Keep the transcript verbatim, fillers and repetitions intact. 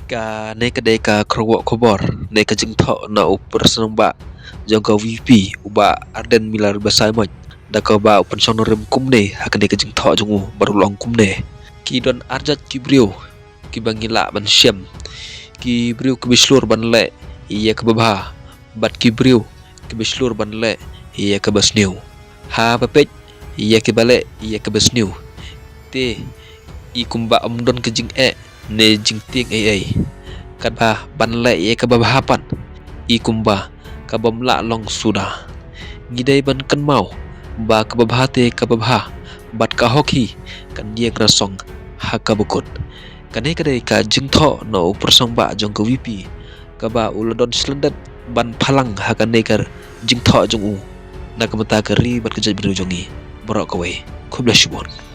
Kane ka dei ka khubor, ne ka jingthoh na u Prah Shnong Bah jong ka VPP, u Bah Ardent Miller Basaiawmoit, da kaba u pynshong nongrim kumne ha kane ka jingthoh jong u, bad u la ong kumne: Ki don arjat ki briew kiba ngi lah ban shem. Ki briew kiba shlur ban leh ïa kaba bha, bad ki briew kiba shlur ban leh ïa kaba sniew. Haba peit ïa kiba leh ïa kaba sniew, te i kumba ym don ka jingeh ne jingtieng ei ei. Katba ban leh ïa kaba bha pat, i kumba ka bym lah long suda. Ngi dei ban kynmaw ba kaba bha te kaba bha, bad ka hok hi kan ïeng rasong ha kaba kut. Kane ka dei ka jingthoh na u Prah Shnong Bah jong ka VPP, kaba u la don shlyndet ban phalang ha kane ka jingthoh jong u na ka bynta ka ri bad ka jaitbynriew jong ngi baroh kawei. Khublei shibun.